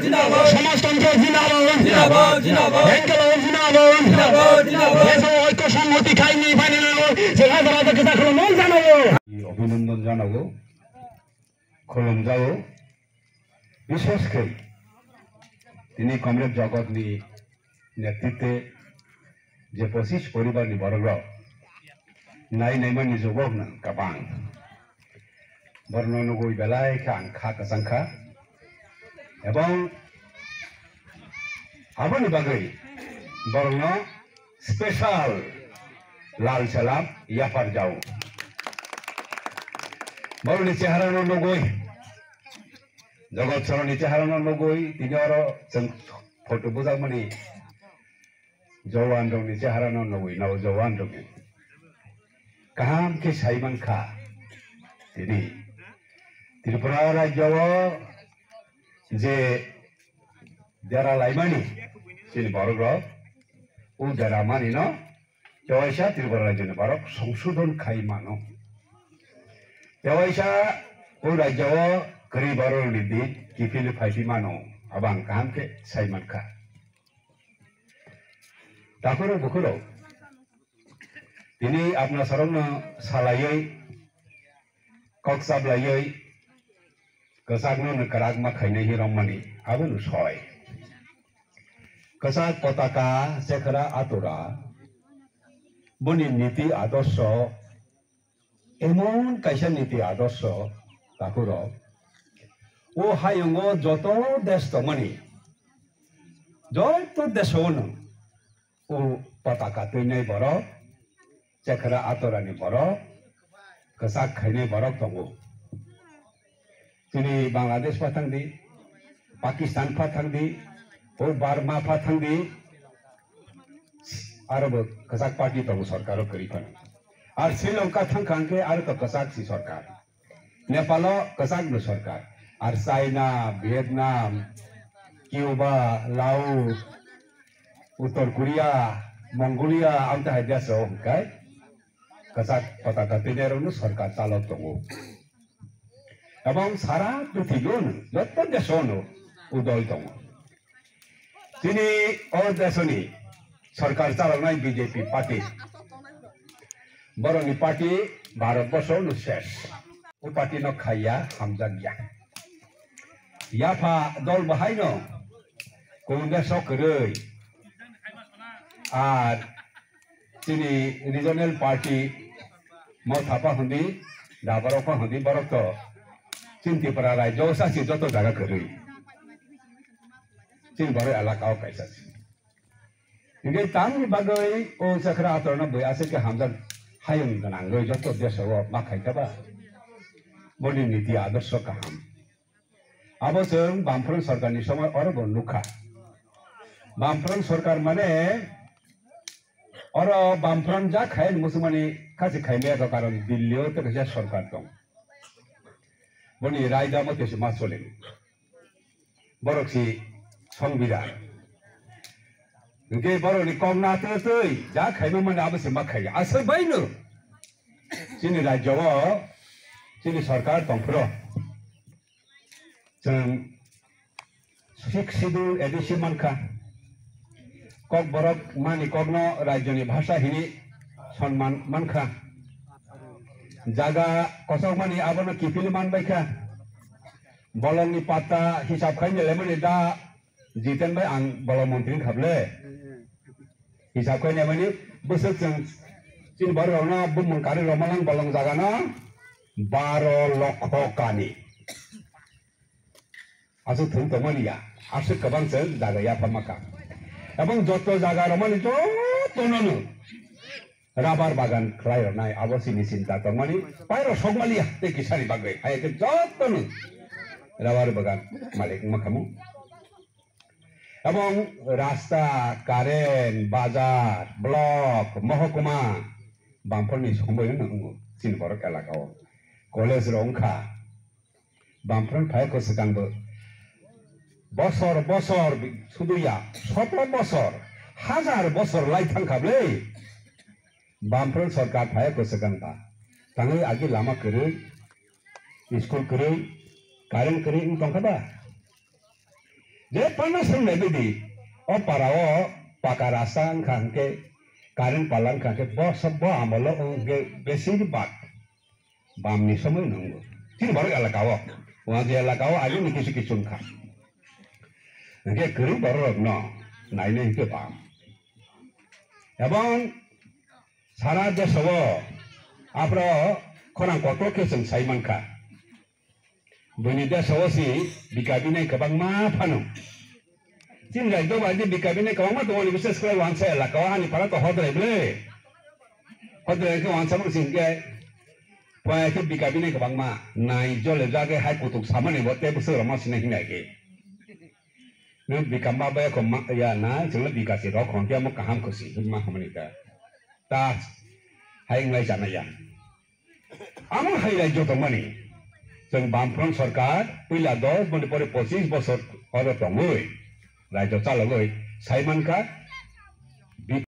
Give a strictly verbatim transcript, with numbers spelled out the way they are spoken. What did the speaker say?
সমাজতন্ত্র জিন্দাবাদ। জিন্দাবাদ, জিন্দাবাদ। এনকেএলএফ জিন্দাবাদ। জিন্দাবাদ, জিন্দাবাদ। দেশো ঐক্য সংহতি কায়েমনি বাহিনীর জেলা জেলা থেকে তাকে মন জানাবো। অভিনন্দন জানাবো। খুলুমজাও। বিশেষ করে তিনি কমরেড জগৎনি নেতৃত্বে যে পঁচিশ পরিবারনি borok rok nai naimani jubok nang kabang. Borokno nugwi belai khe ang kha kwchang kha. Ebong aboni bagwi borokno special lal salam yapar jao. Borokni cheharano nugwi, Jogot Soroni cheharano nugwi, tini oro chwng photo bujakmani Jowan rokni cheharano nugwi, nao jowan rokni. Kaham khe sai mankha. Tini Tripura rajyo o je dera laimani chini borok rok, o dera mani no tewaisa Tripura rajyo ni borok songsodhon khai mano. Tewaisa o rajyo o kwrwi borok ni din kiphilwi phaipi mano, abo ang kaham khe sai mankha. Takhurok bukhurok, tini apna sarokno salaiwi, kok chaplaiwi, kwchakno no kwrak ma khainai hi romani, abo no soi. Kwchak potaka, chekhra atura, boni niti adorsho, emon kaisa niti adorsho, takhurok, o hayungo joto desh tongmani, joto desh-o no o potaka twinai borok, chekhra atorani borok, kwchak khainai borok tongo. Chini Bangladesh pha thangdi, Pakistan pha thangdi, o Burma pha thangdi, aro bo kwchak party tongo sorkar o kwrwi phano. Ar Sri Lanka thangkha hwnkhe aro to kwchak si sorkar. Nepalo kwchakno sorkar. Ar China, Vietnam, Cuba, Laos, Uttor Korea, Mongolia, amtwi hai desh rok hwnkhe kwchak potaka twinairokno sorkar chalo tongo. Ebong sara prithibion joto desh-o no udol tongo. Chini o desoni sorkar chaloknai B J P party. Borokni party Bharat borsho no ses. O party no khaiya hamjakya. Yapha dol bahai no Congress o kwrwi. Ar chini regional party Motha pa hwndi, Dabarok pa hwndi, borok to chini Tripura rajyo sasi joto jaga kwrwi. Chini borok elaka o kaisa si. Hingke tamni bagwi o chakra atorno bui aswk khe hamjak hayung gwnangwi joto desao ma khaikha ba? Boni niti adorsho kaham. Abo chwng Bamfront sorkarni somoi oro bo nukha. Bamfront sorkar mane oro Bamfront ja khai musulmani khasi khaimaya kho, karon Delhi o tei kaisa sorkar tong. Boni raida mo tesi ma chole. Borok si Songbidan. Hingke borokni kok na twi twi ja khaima mani abo se ma khai. Aswk bai no chini rajyo o chini sorkar tongphuru. Chwng Sixth Schedule A D C mankha. Kokborok mani kokno rajyoni bhasha hini sonman mankha. Jaga kosokmani abono kiphilwi manbaikha. Bolongni patta hisab khaina lemani da Jiten bai ang bolong montri wngkha ble. Hisab khe nemani bwswk chwng chini borok rokno bumung karwi rwma nang bolong jaga no baro lokho kani. Aswk thwng tongmani ya, aswk kwbang chwng jaga yapharma kha. Ebong joto jaga rwmani joto no no rubber bagan khlai rwnai abo chini chinta tongmani, pairo sokmaliya tei kisani bagwi hai khe joto no rubber bagan malik wngma khamu. Ebong rasta, current, bazar, block, mohokuma, bamphorni somoi no wngo chini borok elaka o. College rok wngkha, bamphor phai ko swkang bo. Bosor, bosor, sudu ya, soto bosor, hazar bosor lai thangkha ble. Bamphor sorkar phai ko swkang ba. Tangwi agi lama kwrwi, school kwrwi, current kwrwi wng tongkha ba. Je phano swngnai bidi, o para o paka rasta wngkha hwnkhe, current pala wngkha hwnkhe, bo sob bo amolo wngkhe besir bak bamni somoi nwngo. Chini borok elaka o, wngkha je elaka o agini kisu kisu wngkha. Hwnkhe kwrwi borok rokno nainai hwnkhe bam. Ebong sara deso o aphro khorang kotor khe chwng sai mankha. Buini deso o si bika binai kwbangma phano. Chini rajyo bai je bika binai kwbangma tongo, ni bises khlai wansa elaka o ani para to hodrai ble. Hodrai khe wansa mung sing khe. Paya khe bika binai kwbangma nai jole jage hai kutuk samani bo tei bwswk rok ma sinai hinai khe. Nung bika ma bai kho ma ya na chwngno bika se rok hon khe mo kaham kho si ma hamani ta. Ta hai ngai chana ya. Amo hai rajyo tongmani. Chwng Bamfront Sarkar puila dos boni pore pochis bosor oro tongwi rajyo chalogwi sai mankha.